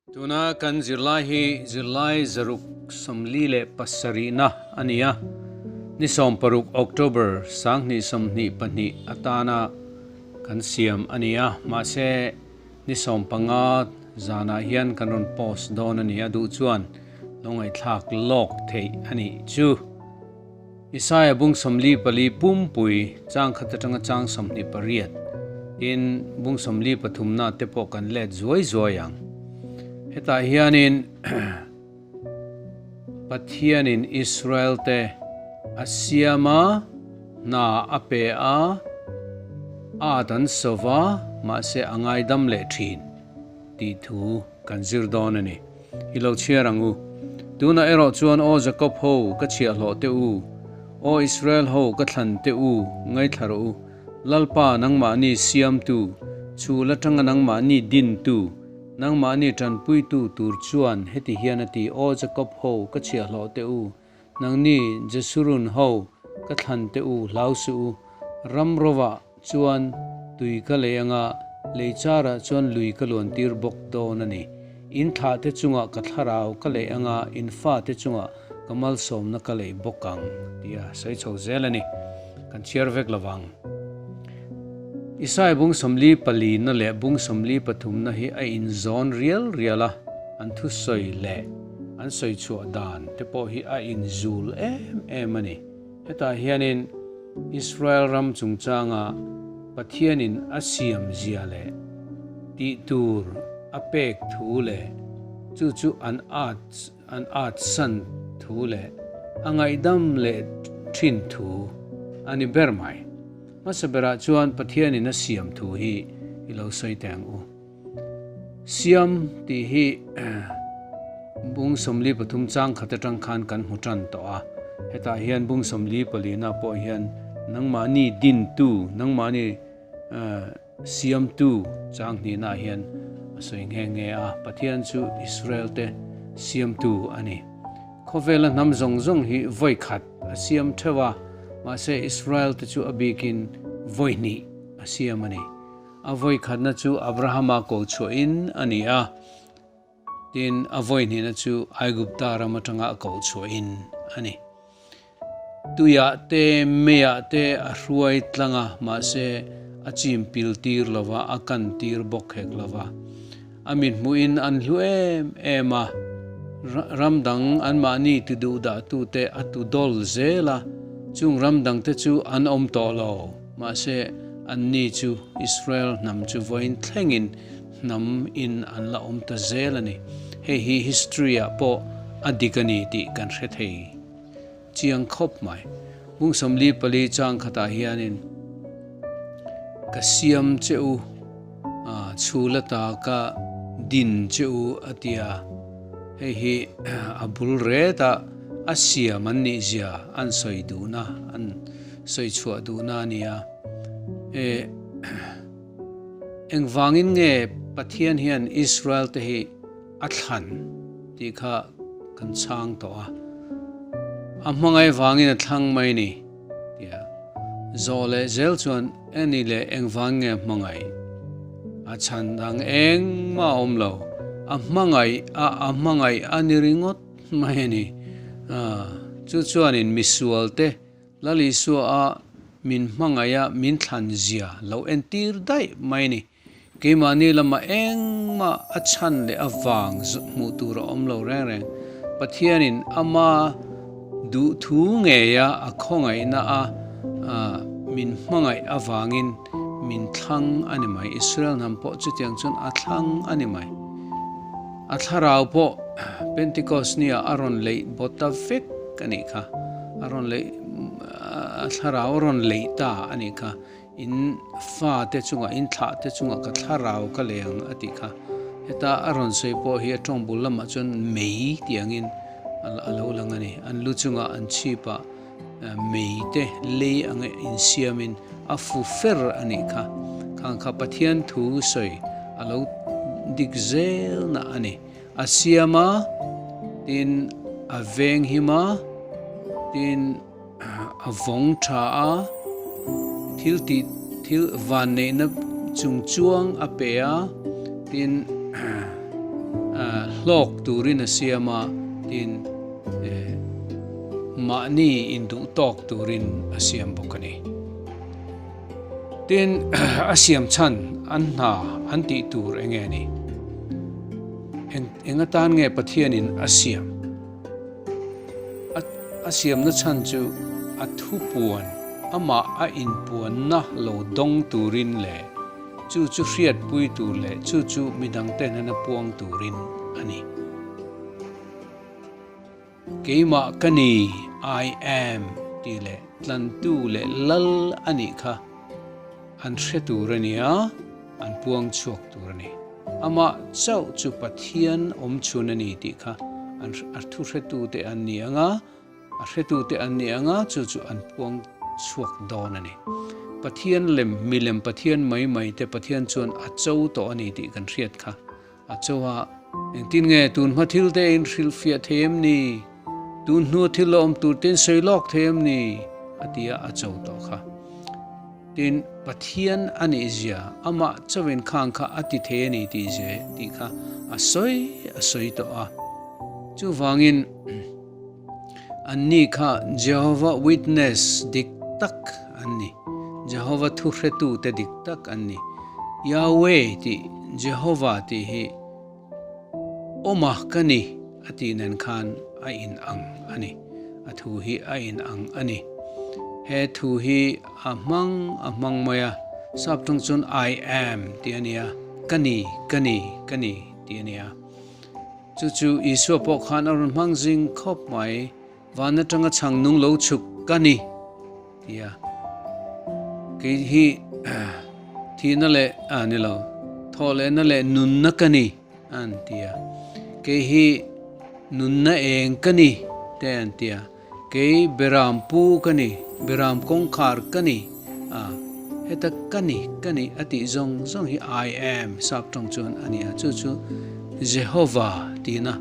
Tuna kan zirlai hi zirlai 147na a ni a, ni 16 October 2022 atana kan siam a ni a, mahse ni 15 zanah hian kan rawn post dawn a ni a, duh chuan lo ngaihthlak lawk theih a nih chu. Isaiah bung 44 pumpui chang khat atanga chang 28 tin bung 43 na te pawh kan let zuai zuai ang. Hetah hianin Pathianin Israel te a siam a, hna a pe a, at an sova, mahse a ngaidam leh thin tih thu kan zir dawn a ni. I lo chhiar ang u. Tunah erawh chuan aw Jakob ho ka chhiahhlawh teh u, aw Israel ho ka thlan teh u, ngaithla rawh u. Lalpa nangmahni siamtu, chhul atanga nangmahni dintu, nangmahni tanpuitu tur chuan heti hian a ti, Aw Jakob ho ka chhiahhlawh teh u, nangni Jesurun ho ka thlan teh u, hlau suh u. Ram rovah chuan tui ka lei anga lei charah chuan lui ka luan tir bawk dawn a ni. In thlah te chungah ka thlarau ka lei anga in fa te chungah ka malsawmna ka lei bawk ang tia sawi chho zel a ni. Kan chhiar vek lovang. Isaiah bung 44 na leh bung 43 na hi a inzawn rial rial a, an thusawi leh an sawi chhuah dan te pawh hi a inzul em em a ni. Hetah hianin Israel ram chungchanga Pathianin a siam zia leh tih tur a pek thu leh chu chu an at an at san thu leh a ngaihdam leh thin thu a ni ber mai. Hmasa berah chuan Pathianin a siam thu hi i lo sawi teh ang u. Siam tih hi bung 43 chang khat atang khan kan hmu tan tawh a. Hetah hian bung 44 na pawh hian nangmahni dintu, nangmahni siamtu chang hnihna hian a sawi nghe nghe a. Pathian chu Israel te siamtu a ni. Khawvela hnam zawng zawng hi vawi khat a siam theuh a, mahse Israel te chu a bikin vawi hnih a siam a ni. A vawi khatna chu Abrahama ko chhuahin a ni a, tin a vawi hnihna chu Aigupta ram atanga a ko chhuahin a ni. Tuiah te, meiah te a hruai tlang a, mahse a chim pil tir lova, a kan tir bawk hek lova. A mithmuhin an hlu em em a, ram dang anmahni ti duh dahtute a tu dawl zel a, chung ram dangte chu an awm tawh lo. Mahse, anni chu Israel hnam chu vawiin thlengin hnam in an la awm ta zel a ni. Hei hi history-ah pawh a dik a ni tih kan hre thei chiang khawp mai. Bung 44 chang khatah hianin ka siam che u, chhul ata ka din che u a ti a. Hei hi a bul ret a, a siam an nih zia an sawi duhna an sawi chhuah duhna a ni a. E engvangin nge Pathian hian Israel te hi a thlan tih kha kan chhang tawh a. A hmangaih vangin a thlang mai ni tia zawh leh zel chuan eni leh engvang nge hmangaih a chhan dang engmah a awm lo. A hmangaih a a hmangaih a ni ringawt mai a ni. Chu chuanin misual te Lal Isua a min hmangaih a min thlan zia lo entir daih mai a ni. Keimahni lamah engmah a chhan leh a vang hmuh tur a awm lo reng reng. Pathianin ama duh thu ngeia a khawngaihna a min hmangaih avangin min thlang a ni mai. Israel hnam pawh chutiang chuan a thlang a ni mai. A thlarau pawh Pentecost nia a rawn leih bawt ta vek a nih kha. A rawn leih a thlarau a rawn leih ta a nih kha. In fa te chungah, in thlah te chungah ka thlarau ka lei ang a tih kha. Heta a rawn sawi pawh hi a tawng bul lamah chuan mei tih angin a lo lang a ni. An lu chungah an chhipah mei te lei anga insiamin a fu fer a nih kha. Khang kha Pathian thu sawi a lo dik zel na a ni. A siam a, tin a veng him a, tin a vawng tha a, thil tih thil van neihna chung chuang a pe a, tin. Hlawk turin a siam a, tin mahni induh tawk turin a siam bawk a ni. Tin, a siam chhan an hna an tih tur eng nge ni? Eng eng atan nge Pathianin a siam? A a siamna chhan chu a thupuan amah a inpuanna lo dawng turin leh Chu chu hriatpui tur leh chu chu midangte hnena puang turin a ni. Keimah ka ni, I am, tih leh tlantu leh lal a nih kha an hre tur a ni a, an puang chhuak tur a ni. Amah chauh chu Pathian awmchhun a ni tih kha an a thuhretute an ni ang a, A hretute an ni anga chu chu an puang chhuak dawn a ni. Pathian lem, milem Pathian mai mai te Pathian chuan a cho tawh a ni tih kan hriat kha. A cho a, engtin nge tun hma thil te in hrilhfiah thei em ni? Tun hnua thil la awm tur te in sawi lawk thei em ni? A ti a, a cho tawh kha. Tin, Pathian a nih zia, amah chauhin khang kha a ti thei a ni tih zia tih kha a sawi a sawi tawh a. Chuvangin. Anni kha Jehovah Witness dik tak an ni. Jehovah thuhretute dik tak an ni. Yahweh tih, Jehovah tih hi awma ka ni a tih nen khan a inang a ni. A thu hi a inang a ni. He thu hi a hmang a hmang mai a, sap ṭawng chuan I am tih a nia, ka ni, ka ni, ka ni tih a nia. Chu chu Isua pawh khan a rawn hmang zing khawp mai, Van atanga chhang nung lo chhuk ka ni, ti a. Kei hi thihna leh a ni lo, thawh lehna leh nunna ka ni, an ti a. Kei hi nunna eng ka ni, te an ti a. Kei Beram pu ka ni, Beram kawngkhar ka ni a, heta ka ni, ka ni a tih zawng zawng hi I am sap tawng chuan a ni a, chu chu Jehovah tihna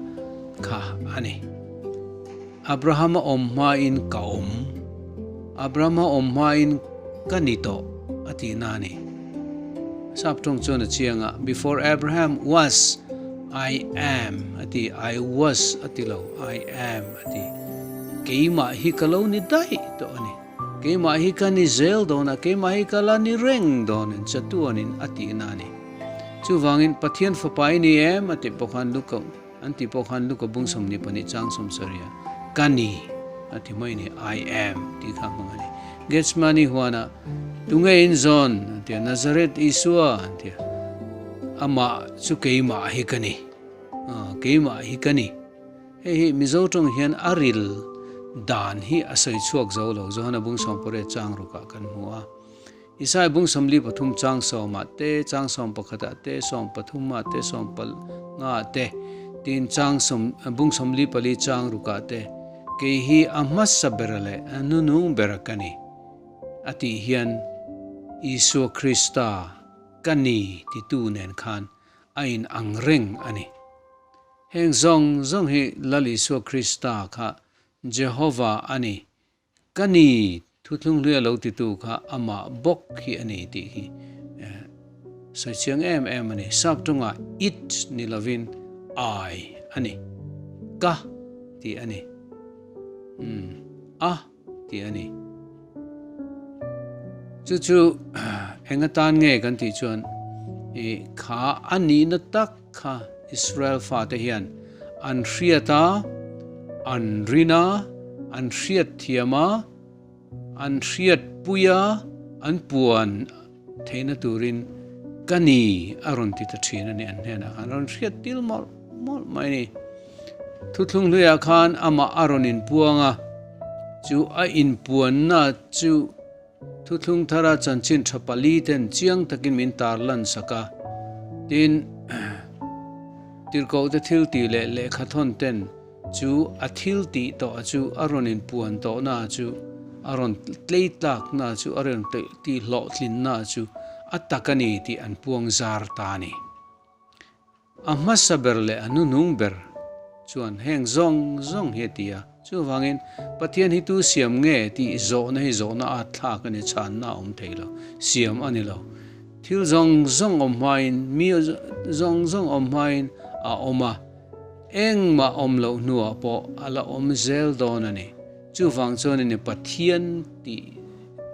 kha a ni. Abrahama awm hmain ka awm, Abrahama awm hmain ka ni tawh a tihna a ni. Sap tawng chuan a chiang a, Before Abraham was, I am a ti, I was a ti lo, I am. A ti. Keimah hi ka lo ni daih tawh a ni. Keimah hi ka ni zel dawn a, keimah hi ka la ni reng dawn in chatuanin a tihna a ni. Chuvangin Pathian fapa i ni em? a tih pawh khan Luka an tih pawh khan Luka bung 22 chang 70 a ka ni a ti mai ni, I am tih kha hmang a ni. Gethsemane huanah tunge in zawn? an ti a, Nazareth Isua an ti a. Amah chu keimah hi ka ni. Keimah hi ka ni. Hei hi Mizo tawng hian a ril dan hi a sawi chhuak zo lo. Johana bung 18 chang rukah kan hmu a. Isaiah bung 43 chang sawmah te, chang 11ah te, 13ah te, 15ah te, tin chang sawm bung 44 chang rukah te, Kei hi a hmasa bera leh a hnunung bera ka ni, a tih hian Isua Krista ka ni titu nen khan a inang reng a ni. Heng zawng zawng hi Lal Isua Krista kha Jehova a ni, ka ni thuthlung hlui a lo titu kha amah bawk hi a ni tih hi sawi chiang em em a ni. Sap tawngah it ni lovin I a ni, ka tih a ni, umm a tih a ni. Chu chu eng atan nge kan tih chuan i kha a nihna tak kha Israel fate hian an hriat a, an rin a, an hriat thiam a, an hriat pui a, an puan theihna turin ka ni a rawn ti ta thin a ni an hnenah khan a rawn hriat tir mawlh mawlh mai a ni. Thuthlung hluiah khan amah a rawn inpuang a, chu a inpuanna chu Thuthlung thara chanchin tha pali ten chiang takin min tarlan sak a. Tin, tirhkohte thil tih leh lehkhathawn ten chu a thil tih tawh a chu a rawn inpuan tawhna chu a rawn tleitlakna chu a rawn tihhlawhtlinna chu a tak a ni tih an puang zar ta a ni. A hmasa ber leh a hnuhnung ber chuan heng zawng zawng hi a ti a. Chuvangin, Pathian hi tu siam nge tih zawhna hi zawhna at thlak a ni, chhanna a awm thei lo, siam a ni lo. Thil zawng zawng awm hmain, mi zawng zawng awm hmain a awm a. Engmah awm loh hnuah pawh a la awm zel dawn a ni. Chuvang chuan in Pathian tih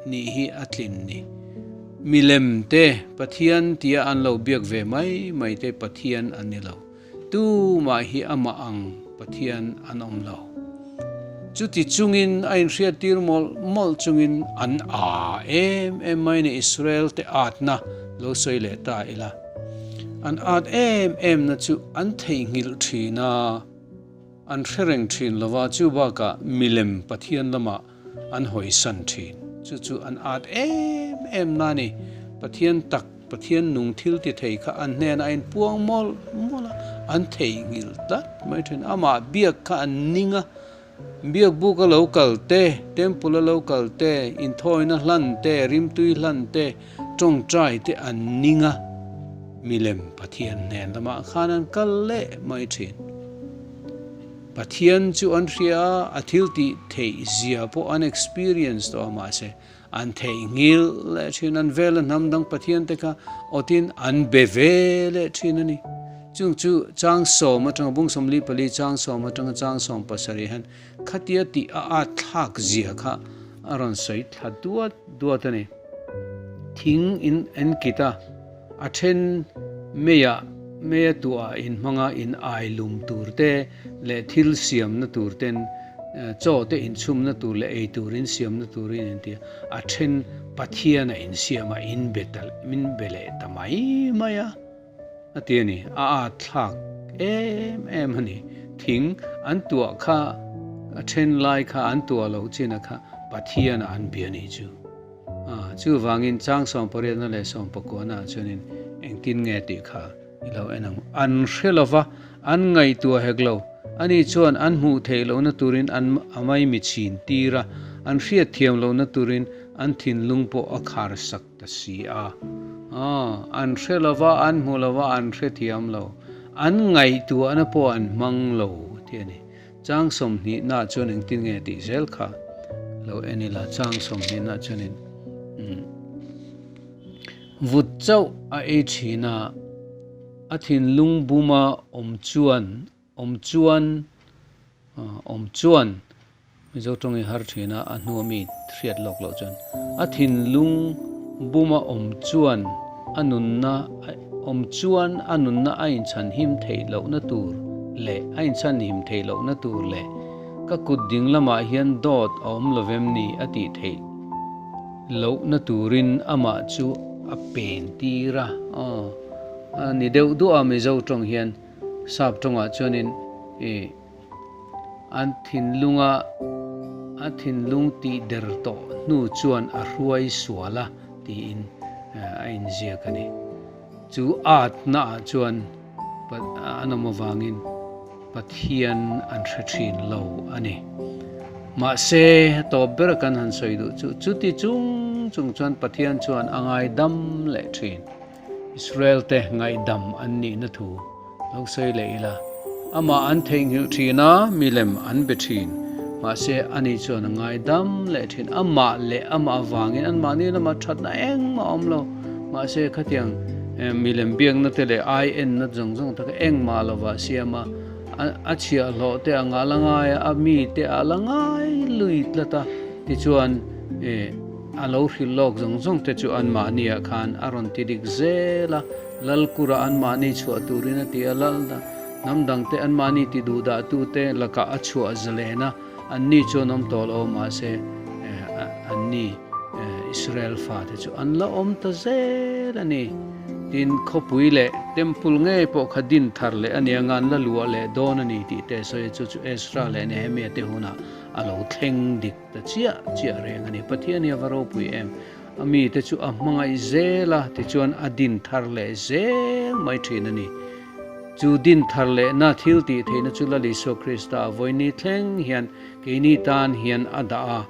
nih hi a tlin ni. Milem te Pathian tia an lo biak ve mai mai te Pathian an ni lo. Tumah hi amah ang Pathian an awm lo. Chuti chungin a inhriattir mawlh mawlh chungin an a em em mai ni Israel te atna lo sawi leh ta ila. An at em em na chu an theihnghilh thin a. An hre reng thin lova, chu bakah milem Pathian lamah an hawisan thin. Chu chu an at em em na ni. Pathian tak, Pathian nung thil ti thei kha an hnenah a inpuang mawlh mawlh a, an theihnghilh tlat mai thin. Amah biak kha an ning a, biak buk a lo kal te, temple a lo kal te, inthawina hlan te, rimtui hlan te, tawngtai te an ning a, milem Pathian hnen lamah khan an kal leh mai thin. Pathian chu an hria a, a thil tih theih zia pawh an experience tawh a, mahse an theihnghilh leh thin, an vela hnam dang Pathian te kha awtin an be ve leh thin a ni. Chung chu chang sawm atanga bung 44 chang sawm atanga chang 17 hian khatia tih a at thlak zia kha a rawn sawi thla duat duat a ni. Thing in en kit a, a then meia meia tuah in hmanga in ai lum tur te leh thil siamna tur ten chaw te inchhumna tur leh ei tur in siamna turin in ti a, a then Pathian a insiam a in be ta min be leh ta mai mai a a ti a ni. A at thlak em em a ni. Thing an tuah kha a then lai kha an tuah loh chin a kha Pathian a an bia nih chu. A, chuvangin chang sawmpariatna leh sawmpakuana ah chuanin engtin nge tih kha i lo en ang. An hre lova, an ngaihtuah hek lo. Ani chuan an hmuh theih lohna turin an a maimi chhin tir a, an hriat thiam lohna turin an thinlung pawh a khar sak ta si a. A, an hre lova, an hmu lova, an hre thiam lo. An ngaihtuahna pawh an hmang lo tih a ni. Chang sawmhnihna chuan engtin nge tih zel kha lo en ila, chang sawmhnihna chuanin vut chauh a ei thin a, a thinlung buma awm chuan awm chuan awm chuan Mizo tawng i har thin a, a hnua mi hriat lawk loh chuan a thinlung buma awm chuan a nunna awm chuan a nunna a inchhan him theih lohna tur leh a inchhan him theih lohna tur leh ka kut ding lamah hian dawt a awm lovem ni a tih theih lohna turin amah chu a pen tir a. Aw, a ni deuh duah a Mizo tawng hian sap tawngah chuanin ih an thinlunga a thinlung tih der tawh hnu chuan a hruai sual a tiin a inziak a ni. Chu atna ah chuan an awm avangin Pathian an hre thin lo a ni. Mahse, tawp ber kan han sawi duh chu chuti chung chung chuan Pathian chuan a ngaidam leh thin. Israel te ngaihdam an nihna thu lo sawi leh ila, amah an theihnghilh thin a, milem an be thin. Mahse, ani chuan a ngaidam leh thin. Amah leh amah avangin anmahni lamah thatna engmah a awm lo. Mahse, khatiang milem biakna te leh ai enna zawng zawng tak engmah lovah siam a, a chhiahhlawh te anga la ngai a, a mite a la ngai lui tlat a. Tichuan, A lo hrilh lawk zawng zawng te chu anmahniah khan a rawn ti dik zel a, Lalkura anmahni chhuah turin a ti a, Lal hnam dangte anmahni ti duh dahtute lakah a chhuah zalen a, anni chuan awm tawh lo mahse anni Israel fate chu an la awm ta zel a ni. Tin, khawpui leh temple ngei pawh kha din thar leh a nia nga an la luah leh dawn a ni tih te a sawi a, chu chu Ezra leh Nehemia te hunah a lo thleng dik. Ta chiah chiah reng a ni. Pathian hi a va ropui em? A mite chu a hmangaih zel a, tichuan a din thar leh zel mai thin a ni. Chu din thar lehna thil tih theihna chu Lal Isua Krista a vawini thleng hian keini tan hian a dah a,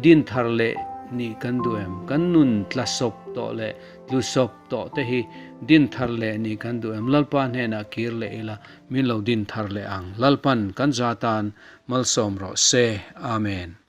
din thar leh nih kan duh em? Kan nun tla sawp tawh leh tlu sawp tawh te hi din thar leh nih kan duh em? Lalpa hnenah kir leh ila min lo din thar leh ang. Lalpan kan za tan Malsawm rawh se. Amen.